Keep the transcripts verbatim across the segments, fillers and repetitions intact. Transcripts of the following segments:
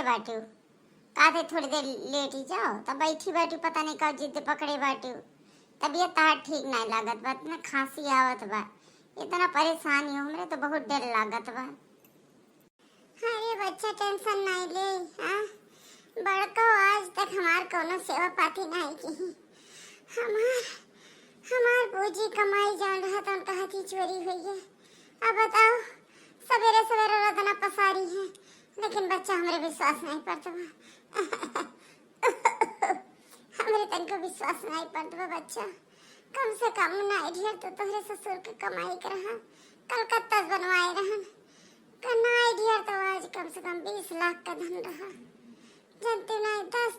बाटू, का थे थोड़ी देर लेटी जाओ, तब बैठी बाटू, पता नहीं कब जिद पकड़े बाटू। तबीयत तहार ठीक नहीं लागत बा, इतना खांसी आवत बा, इतना परेशानी हो, हमरे तो बहुत डर लागत बा। अरे बच्चा, tension नहीं ले, हाँ? बड़को आज तक हमार कोनो सेवा पाती नहीं की। हमार, हमार पूजी कमाई जान रहा तो उनका हाथी चोरी हुई है। अब बताओ, सवेरे सवेरे रोदना पसारी है, लेकिन बच्चा हमरे विश्वास नहीं पड़त बा। हमरे तनको विश्वास नहीं पड़त बा बच्चा। कम से कम नाई ढेर तो तोहरे ससुर के कमाई के रहा, कलकत्ता से बनवाए रहन। का नाई ढेर तो आज कम से कम बीस लाख का धन रहा। जनते नहीं, दस,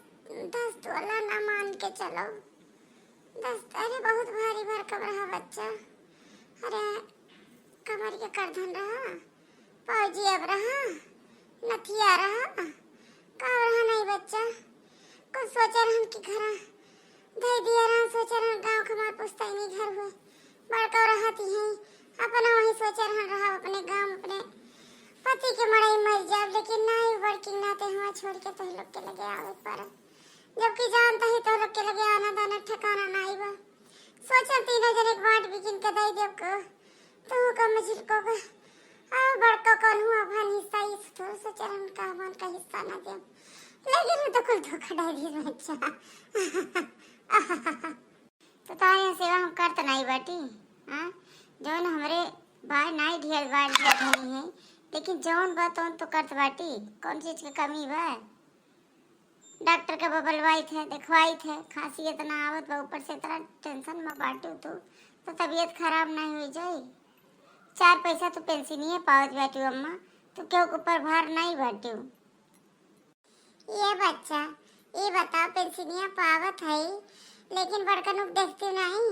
दस तोला ना मान के चलो। दस, अरे बहुत भारी भरकम रहा बच्चा। अरे कमर के करधन रहा, पाउजी अब रहा, नथिया रहा, का रहा नहीं बच्चा। कुछ सोचे रहन कि घरा धई दिया रहन, सोचे रहन गाँव के हमार पुश्तैनी घर हुए, बड़को रहती हैं, अपना वहीं सोचे रहन रहा अपने गाँव, अपने पति के मड़ई मर जाब, लेकिन नहीं, बड़की नाते हुआ छोड़ के तोह लोग के लगे आवे पड़ल। जबकि जानता ही तोह लोग के लगे आना दाना ठिकाना नहीं बा। सोचल तीनों जने के बाँट बिकिन के दई देब को, तू का मझिलको का, आ बड़को कौन हुआ अपन हिस्सा, इस तो सोचल उनका अपन का हिस्सा ना देब, लेकिन वो तो कुल धोखा डाल दिए बच्चा। तो तारे सेवा हम करत नहीं बाटी, हाँ? जौन हमरे भाई नाई ढेर बार ढेर धनी है, लेकिन जौन बा तौन तो करत बाटी, कौन चीज के कमी बा? डॉक्टर के बबलवाई थे, देखवाई थे, खांसी इतना आवत बा, ऊपर से इतना tension में बाटू तू, तो तबीयत खराब नहीं हो जाई। चार पैसा तो पेंशनिए पावत बाटू अम्मा, तो केहू के ऊपर भार नहीं बाटू। ये बच्चा, ये बताओ, पेंशनिया पावत है, लेकिन बड़कनुक देखती नहीं,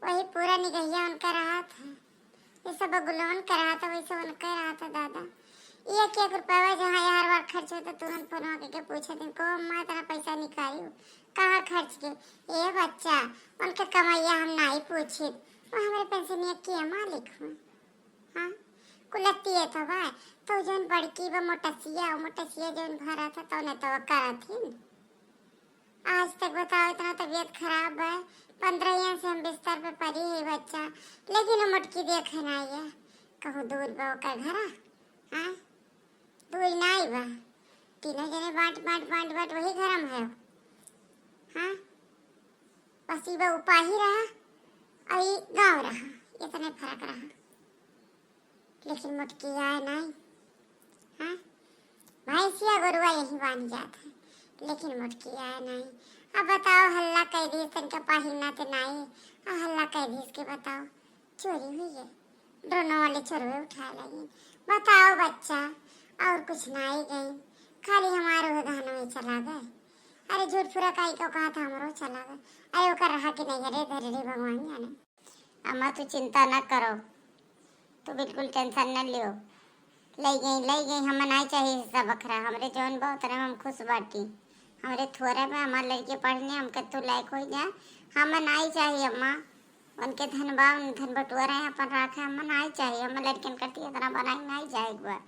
वही पूरा निगहिया उनका रहत है। ये सब गुलवन करात है, वैसे उनका रहत है दादा। ये एक एक रुपया जहाँ यार वार खर्च होता, तुरंत फोन के, के पूछे दिन को, "अम्मा, इतना पैसा निकालियो, कहाँ खर्च के?" ये बच्चा, उनके कमैया हम नहीं पूछित, वो हमारे पेंशनिया के मालिक हुए। हाँ, कुलत्ती है तो बा, तो जौन बड़की बा मोटसिया, मोटसिया जौन भरा था, तौने तो करत हिन। आज तक बताओ, इतना तबीयत खराब बा, पन्द्रह से हम बिस्तर पे पड़ी है बच्चा, लेकिन वो मोटकी देखे ना ये, कहूँ दूर बा ओकर घरा, हाँ, दूर नाई बा, तीनों जने बाँट, बाँट, बाँट, बाँट वही घर में है, हाँ, बस ई बा उपाही रहा, और ई गाँव रहा, इतने फर्क रहा। लेकिन मोटकी आए नहीं। हाँ? भैंसिया गोरुआ यही बानी जात है, लेकिन मोटकी आए नहीं। अब बताओ, हल्ला कह दिए तनका पाही ना ते नहीं, आ हल्ला कह दिए इसके, बताओ, चोरी हुई है, ड्रोन वाले चोरवे उठाए लगी। बताओ बच्चा, और कुछ नहीं गई, खाली हमारे वो धान में चला गए। अरे झूठ फुरा काई को कहा था, हमरो चला गए। अरे ओकर रहा कि नहीं, अरे धरे रे भगवान जाने। अम्मा, तू चिंता न करो, तू बिल्कुल tension न लियो। लई गई, लई गई, हमें नाई चाहिए हिस्सा बखरा। हमरे जौन बा, उतने में हम खुश बाटी। हमरे थोड़े में हमार लड़के पढ़ने, हमके तू लायक हो जा। हमें नाई चाहिए अम्मा, उनके धन बा, उन धन बटुआ रहे, अपन राखे, हमें नाई चाहिए। हमें लड़कन करती इतना बनाई नाई जाए एक बार।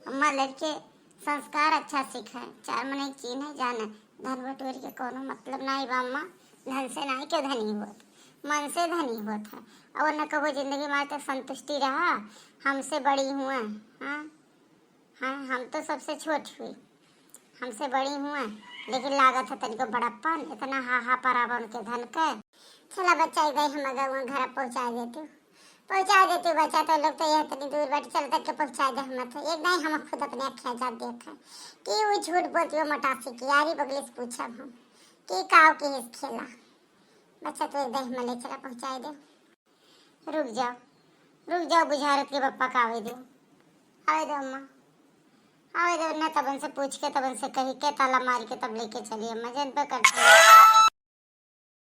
अम्मा, लड़के संस्कार अच्छा सीखे, चार मनई के चीन्हे जाने, धन बटोर के कोनो मतलब नाई बा अम्मा, धन से नाई के धनी होत, मन से धनी होत है। और न कबो जिंदगी में आज तक संतुष्टि रहा, हमसे बड़ी हुए, हाँ, हाँ, हम तो सबसे छोट हुई, हमसे बड़ी हुए, लेकिन लागत है तनिको बड़प्पन, इतना हा हा परावन के धन के। चला बच्चा, इधर हम अगर वहाँ घर पहुँचा देती हूँ। पहुँचा देती बच्चा, तो लोग तो यह इतनी दूर बैठ चल तक के पहुँचा दे हम तो। एक दाई हम खुद अपने अखियाँ जात देखे कि वो झूठ बोलती हो मोटासी की, यारी बगले से पूछब हम कि काव के इस खेला। बच्चा तो एक दाई हम ले चला पहुँचा दे। रुक जाओ, रुक जाओ, बुझारत के पप्पा का आवे दो, आवे दो अम्मा, आवे दो ना, तबन से पूछ के, तबन से कही के, ताला मार के तब लेके चली अम्मा, जन पे करती।